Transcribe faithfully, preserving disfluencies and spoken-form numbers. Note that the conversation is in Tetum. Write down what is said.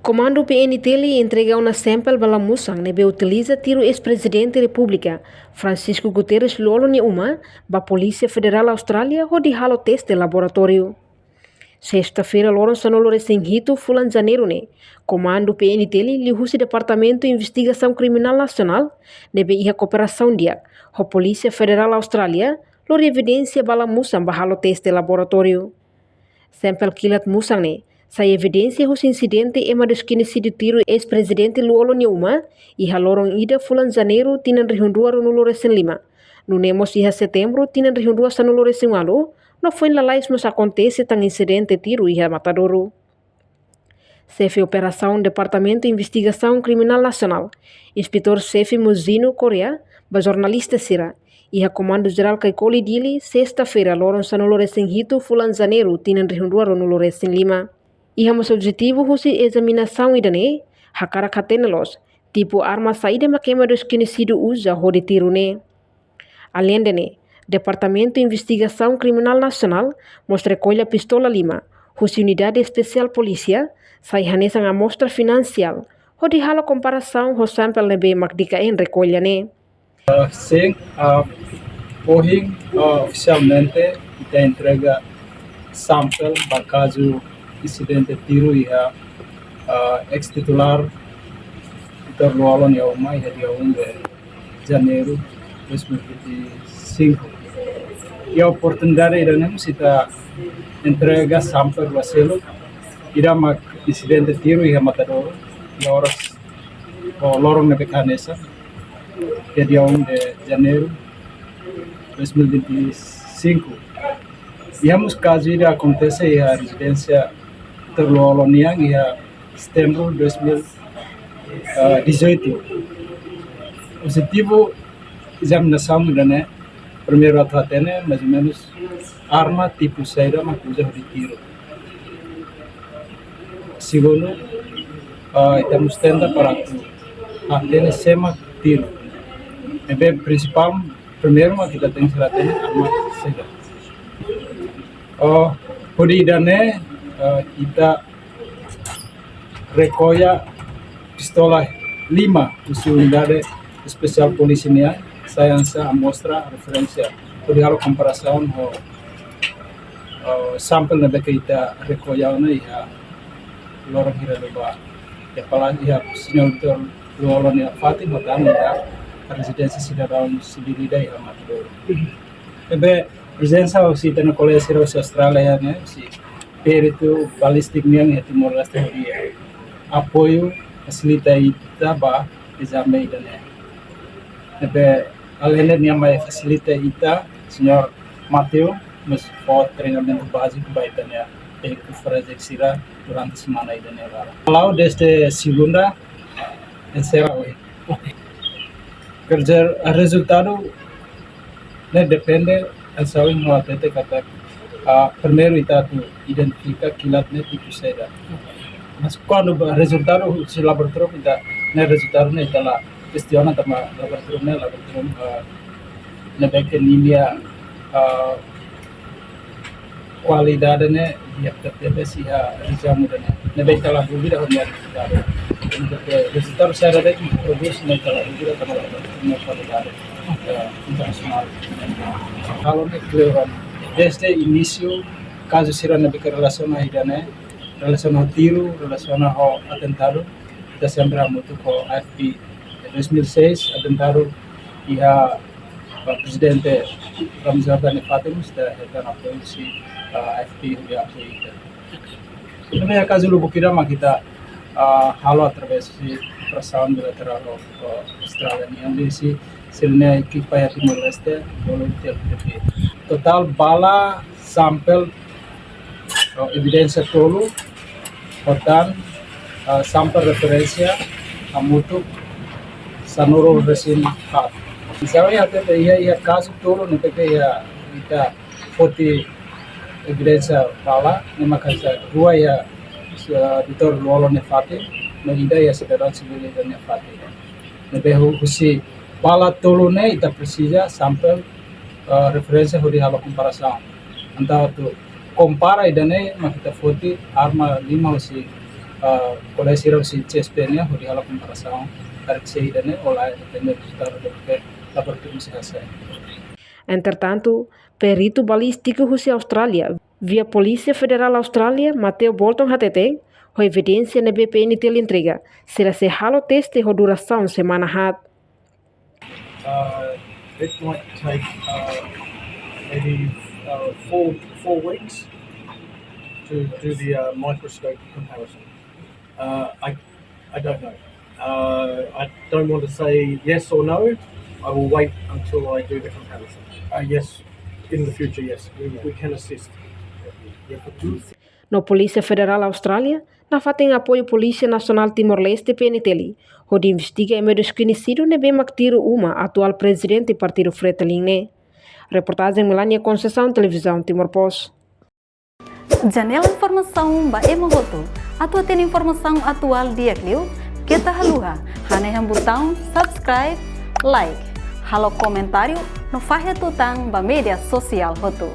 Komandu P N T L entrega ona sampel bala musan ne'ebé utiliza tiru eis-Prezidente Repúblika, Francisco Guterres Lú-Olo nia uma, ba Polísia Federál Austrália hodi halo teste laboratóriu. Sesta-feira, loron sanulu-resin-hitu fulan Janeiru ne'e, Komandu P N T L liuhusi Departamentu Investigasaun Kriminál Nasionál, ne'ebé iha kooperasaun di'ak ho Polísia Federál Austrália, lori evidénsia bala musan ba halo teste laboratóriu. Sampel kilat musan ne'e sai evidénsia husi insidente ema deskoñesidu tiru eis-Prezidente Lú-Olo nia uma, iha loron ida fulan Janeiru tinan rihun rua ruanulu-resin-lima. Nune'e mós iha Setembru tinan rihun rua sanulu-resin-ualu, no foin lalais mós akontese tan insidente tiru iha Matadouro. Xefe Operasaun Departamentu Investigasaun Kriminál Nasionál, Inspetór Xefe Mozino Correa, ba jornalista sira, iha Komandu Jerál Caicoli, Dili, sesta-feira, loron sanulu-resin-hitu fulan Janeiru tinan rihun rua ruanulu-resin-lima. Iha mós objetivu husi ezaminasaun ida-ne'e, hakarak hatene loos tipu arma saida mak ema deskoñesidu uza hodi tiru ne'e. Aleinde ne'e, Departamentu Investigasaun Kriminál Nasionál mós rekolla pistola lima husi Unidade Espesiál Polísia, sai hanesan amostra finansiál, hodi halo komparasaun ho sampel ne'ebé mak D K N rekolla ne'e. Ah, sin, ah, ohin, ah, ofisialmente ita entrega sampel ba kazu insidente tiru iha, ah, eis-titulár Doutór Lú-Olo nia uma iha dia um de Janeiro dois mil e vinte e cinco. Iha oportunidade ida-ne'e mós ita entrega sampel rua seluk, ida mak insidente tiru iha Matadouro, iha oras, ou loron ne'ebé hanesan, iha dia um de Janeiro dois mil e vinte e cinco. Iha mós kazu ida akontese iha rezidénsia Doutór Lú-Olo nian iha Setembru dois mil e dezoito. Objetivu ezaminasaun ida-ne'e, primeiru atu hatene mais ou menus arma tipu saida mak uza hodi tiru. Segundu, ah, ita mós tenta para atu hatene sé mak tiru. Ne'ebé prinsipál, primeiru mak ita tenke hatene arma saida. Oh, hodi ida-ne'e, ah, ita rekolla pistola lima husi Unidade Espesiál Polísia nian, sai hanesan amostra referénsia hodi halo komparasaun ho, ho sampel ne'ebé ke ita rekolla ona iha loron hira liubá. Iha pala-, iha señór Doutór Lú-Olo nia fatin, no tan iha rezidénsia sidadaun sivíl ida iha Matadouro. Ne'ebé prezensa husi ita-nia kolega sira husi Austrália ne'e, husi peritu balístiku nian iha Timor-Leste hodi apoiu, fasilita ita ba ezame ida-ne'e. Ne'ebé aleinde nia mai fasilita ita, señór Mateo mós fó treinamentu báziku ba ita-nia tékniku forense sira durante semana ida-ne'e laran. La'o dezde segunda, enserra ohin. Quer dizer, rezultadu ne'e depende, hanesan ohin ha'u hatete katak, ah, primeiru ita atu identifika kilat ne'e tipu saida. Mas kuandu ba rezultadu husi laboratóriu ita, ne'e rezultadu ne'e ita la kestiona tanba laboratóriu ne'e, laboratóriu, ah, ne'ebé ke ninia, ah, kualidade ne'e di'ak tebes iha rejiaun ida-ne'e. Ne'ebé ita la duvida ho nia kualidade. Rezultadu saida de'it mak prodús ne'e ita la duvida tanba nia kualidade, eh, internasionál. Halo ne'e kleur ona. Dezde inísiu kazu sira ne'ebé ke relasiona ida-ne'e, relasiona ho tiru, relasiona ho atentadu, ita sempre hamutuk ho A F P. Dois mil e seis, atentadu iha, ah, Prezidente Ramos Horta nia fatin, ita hetan apoiu husi, ah, A F P hodi apoiu ita. Tanba iha kazu lubuk ida mak ita, ah, halo através husi operasaun bilaterál ho, ho Austrália nian, husi sira-nia ekipa iha Timor-Leste, bolu T L P T P. Totál bala sampel, ah, evidénsia tolu, ho tan, ah, sampel referénsia hamutuk sanulu-resin-haat. Misalnya, iha, iha kazu tolu ne'ebé ke iha ita foti evidénsia bala, ne'e maka hanesan rua iha, ah, Doutór Lú-Olo nia fatin, no ida iha sidadaun sivíl ida nia fatin. Ne'ebé hu-, husi bala tolu ne'e ita presiza sampel, eh, referénsia hodi halo komparasaun. Entaun atu kompara ida-ne'e mak ita foti arma lima husi Ah, kolega sira husi C S P nian hodi halo komparasaun, karik se ida-ne'e ou lae, depende rezultadu de ke laboratóriu mesti hasai. Entretantu, peritu balístiku husi Austrália, via Polísia Federál Austrália, Matthew Bolton hateten, ho evidénsia ne'ebé P N T L entrega, sira sei halo teste ho durasaun semana haat. Uh, it might take, uh, maybe, uh, four, four weeks to do the, uh, microscope comparison. Uh, I, I don't know. Uh, I don't want to say yes or no. I will wait until I do the comparison. Uh, yes, in the future, yes, we, we can assist. Yeah, I do think No Polísia Federál Austrália nafatin apoiu Polísia Nasionál Timor-Leste, P N T L, hodi investiga ema deskoñesidu ne'ebé mak tiru uma atuál prezidente partidu Fretilin ne'e. Reportajen Melania Conceição, Televizaun Timor Post. Janela informasaun ba ema hotu. Atu hatene informasaun atuál di'ak liu, keta haluha hanehan butaun subscribe, like, halo komentáriu no fahe tutan ba média sosiál hotu.